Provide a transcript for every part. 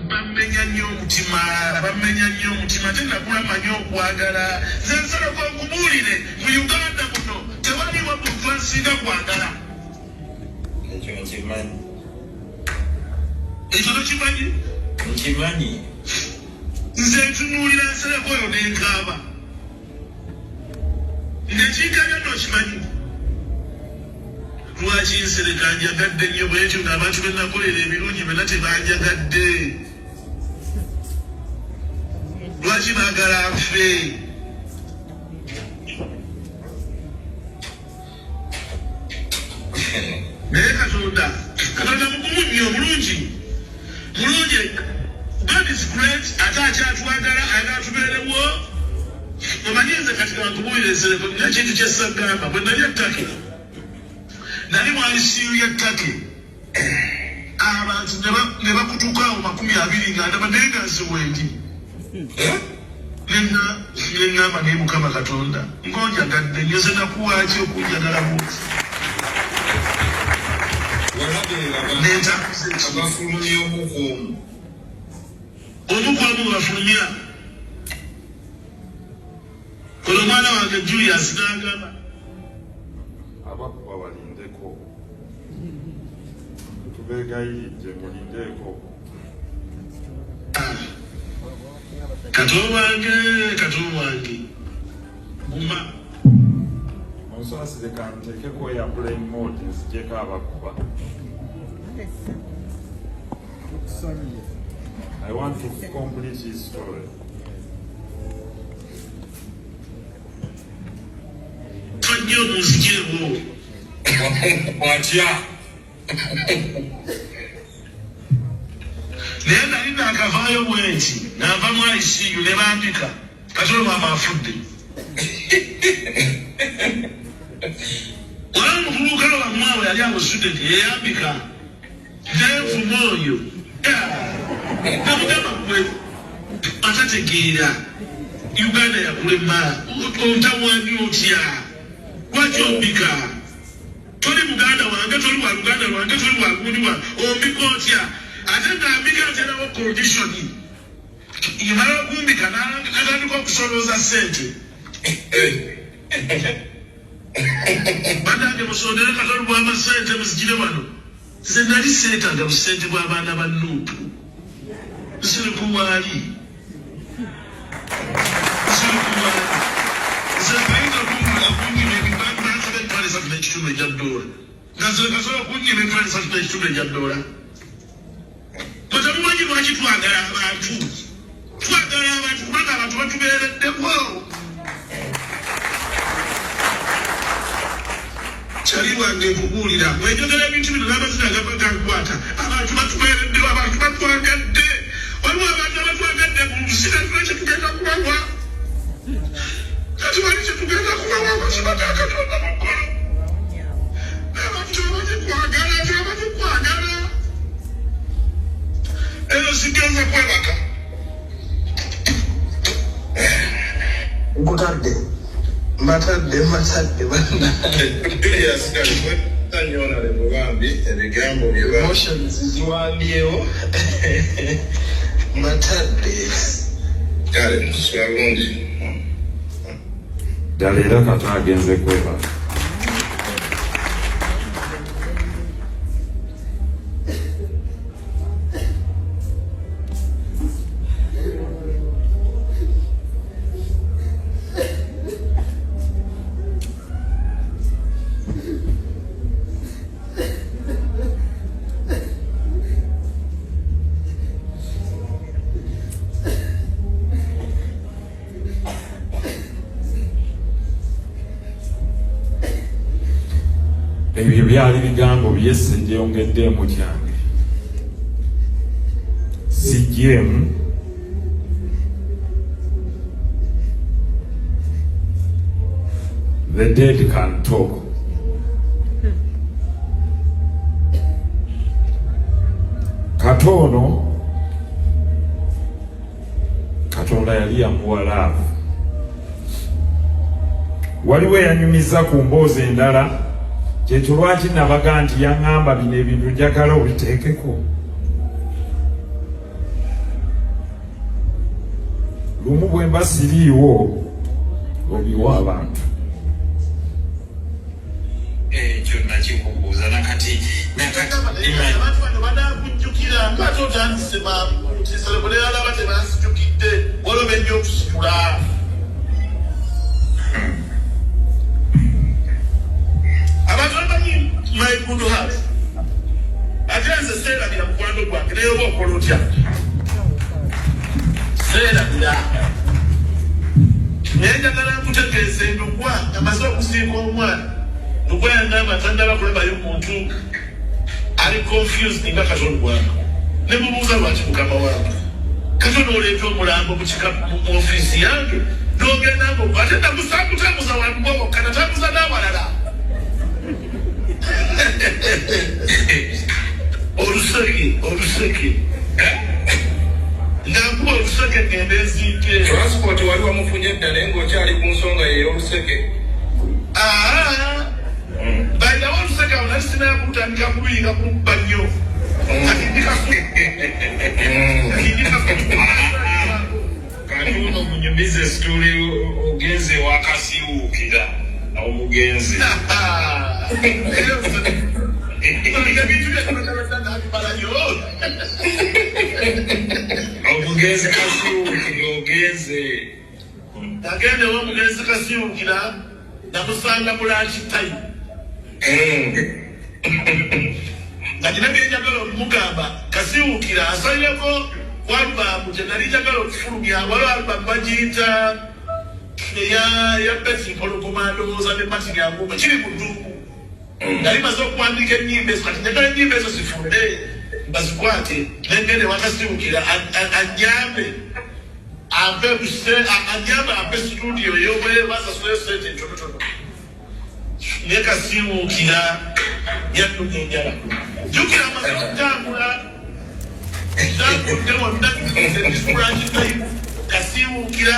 Bammenya nnyo omutima, bammenya nnyo omutima, ate nakula manyi okwagala. Nze Nsereko nkubuulire, mu Uganda muno tewaliwo muntu ansinga kwagala. Ekyo nkimanyi. Ekyo tokimanyi? Nkimanyi. Nze ntunuulira Nsereko oyo nenkaaba. Ng'ekinkabya n'okimanyi. Lwaki Nsereko anjagadde nnyo bwentyo ng'abantu be nakolera ebirungi byonna tebanjagadde? Lwaki baagala nfe? Naye Katonda, Katonda mugumu nnyo, mulungi, mulungi. God is great, ate akyatwagala, ayagala tubeerewo. Omanyi nze kati kankubuulire Nsereko, nina ekintu kye ssagamba. Bwe nali e Turkey, nali mu ICU ya Turkey, abantu ne bakutuka awo 20 nga ndaba, naye nga nze wendi. Neŋŋamba, naye Mukama Katonda ng'onjagadde nnyo, nze nakuwaaki okunjagala bwoti? Nentambuza ekintu. Abafulumya omu ku omu. Omu ku omu bafulumya. Kono omwana wange Julius n'agamba abakuba balindeko, tubeegayiridde mulindeeko. Kato wange, kato wange, guma. Munsaasire, kanteekeko airplane mode nzijeko abakuba. I want to complete his story. Tojja omunzijeewo. Watya? Naye nali nakavaayo bwenti, nava mu ICU ne bambika Katolo maama afudde. Wala omuvubuka wammwe awo yali awo student yeyambika nenvuma oyo, namugamba gwe atategeera Uganda yakulema ontawanya otya? Lwaki ombika? Toli muganda wange, toli wa luganda lwange, toli wa gundi wa ombika otya? Ate ngambika aterawo condition imala okumbika natandika okusolooza ssente. Banange, musondere Katolu bwama ssente muzigire wano. Nze nali seetaaga busente bw'abaana ba NUP. Nsereko waali, Nsereko waali. Nze bayinza okunyima ebibanja 350 egya dola, nga nze kasobola okunyima 350 egya dola. Temumanyi lwaki twagala abantu? Twagala abantu kubanga abantu batubeereddewo. Kyali wange nkubuulira, bwenjogera ebintu bino n'amazina gava gankwata. Abantu batubeereddewo, abantu batwagadde. Waliwo abantu abatwagadde mu nsi, katula kyetugenda kubawa, kati wali kyetugenda kubawa. Amazima ga Katonda mu ggulu, abantu tebamanyi kwagala, tebamanyi kwagala. Ero sigenza kwebaka. Nkutadde, mbatadde, mbatadde banna. Julius kanyonale bambi ebigambo bye. Emotions ziwambyewo, mbatadde. Kale tusula bulungi. Ddala era Kato agenze kwebaka. Ebyo byali bigambo bye, singyeyongeddeemu kyange, sijjeemu. The dead can talk. Katono Katonda yali yamuwa love. Waliwo eyanyumiza ku mboozi endala, kyekyo lwaki nabaga nti yaŋŋamba bino ebintu njagala obiteekeko. Lumu bwe mba siriiwo obiwa abantu. Ekyo nakikubuuza nakati nakati. Abantu bano banakujjukira ngaate otandise mangu nti Nsereko alaba tebansijukidde, waliwo benja okusitula. Abantu bamanyi my good heart, ate nze seerabira mukwano gwange, naye oba okola otya, seerabira. Naye njagala nkutegeeza, endugwa amaze okusiika omwana, ndugwa yangamba tandaba kulabayo muntu ali confused nga Katonda wange. Ne mubuuza, "Lwaki mukama wange Katonda oleeta omulambo mu kika mu ofiisi yange n'ogenda ngo ate nagusakutambuza wangwokka natambuza n'awalala?" Oluseke, oluseke, nga nkuba oluseke ngende nziike. Transport wali wamufunye dda, naye ng'okyali ku nsonga ye ey'oluseke. Bayinawo oluseke awo, nali sinaya kutandika kubiyiga kubba nnyo. Kati ndikasu. Kati uno munyumize story, ogenze wakasiwuukira omugenzi. Ebintu byaabimalayo. Omugenzi Kasiwuukira ogenze. Nagenda ewomugenzi Kasiwukira, namusanga mu lunch time nga nina byenjagala okumugamba. Kasiwukira asalireko ku album gye nali njagala okufulumya. Waliwo album bagiyita eya Betty Mpologoma, ndowooza ne Martin Anguma, kiri mu ddungu. Nali maze okuwandiika ennyimba ezo, kati njagala ennyimba ezo zifunde bazikwate. Nengende wakasiwukira anyambe ampe anyambe ampe studio ey'obwereere, basasulayo sente entonotono. Naye Kasiwukira yannumya enjala. Jjukira amaze okutambula, tambudde wonna ebisulankitayimu, Kasiwukira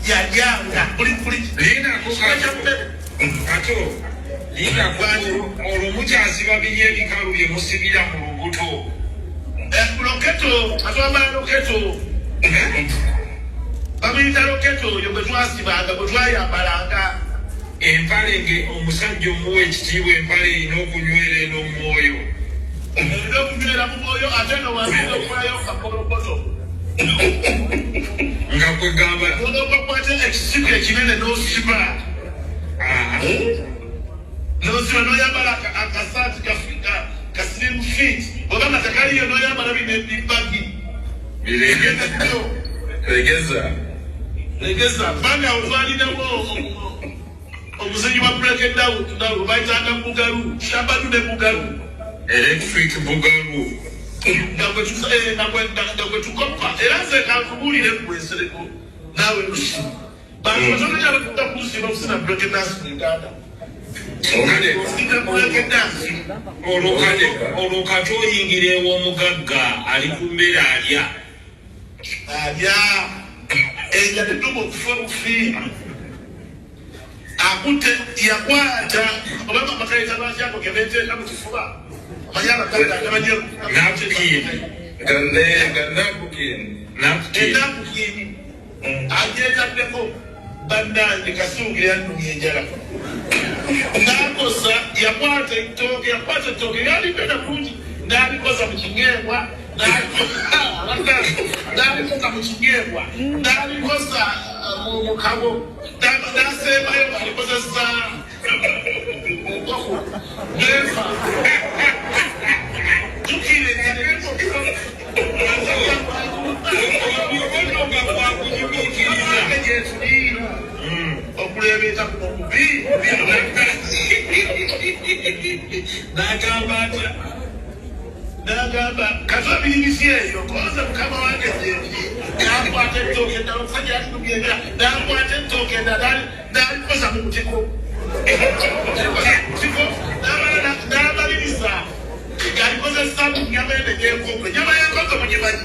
yalyanga buli buli Lindako. kika kya mmere. Kato, lindako, olwo mukyasiba biri ebikalu bye musibira mu lubuto? Loketo, atwambala loketo, bamuyita loketo oyo gwe twasibanga, gwe twayambalanga. Empale nge omusajja omuwa ekitiibwa, empale erina okunywera eno omwoyo. Erina okunywera mu mwoyo, ate no wansi okukolayo kakolokoto. Nga kwegamba obakwate ekisibo ekinene n'osiba, n'osiba, n'oyambala akasaati ka slim fit, oba nga tekaliyo n'oyambala bino ebibagi. Biregeza. Legeza. Legeza, kubanga awo twalinawo omuzinyi wa break down nawe bayitanga Bugalu, Shabadu ne Bugalu. Electric Bugalu. Nga gwe tukopa. Era nze kankubuulire gwe Nsereko naawe Lusi, bantu batono nyo abakunda kusiba okusina break dance mu Uganda. Osina break dance. Olwo kati oyingira ew'omugagga ali ku mmere alya. Alya enja tetuma okufa obufi akutte yakwata oba bakayita lwaki ako kebeteeka mu kifuba, amanyi abagagga atamanyi. Napkin. Nga napkin. Napkin. E napkin agyetaddeko. Bannange, Kasuukira yannumya enjala nakosa yakwata ettooke, yakwata ettooke lyalipenda bulungi, n'alikoza mu kinyeebwa, n'alikoza mu kinyeebwa, n'alikoza mu kabo, n'asembayo alikozesa nkoko nefa. Jjukire. Obwo nga bwakunyumiikiriza. Okulebeeta kuno kubi. N'agamba atya? N'agamba, "Kato biribisi eyo koza mukama wange gyendi." N'akwata ettooke eddala, omusajja yalinumyengera, n'akwata ettooke eddala n'alikoza mu butiko, n'alikoza mu butiko, n'amala n'amaliriza ng'alikozesa mu nyama eno ey'enkoko. Ennyama y'enkoko mugimanyi?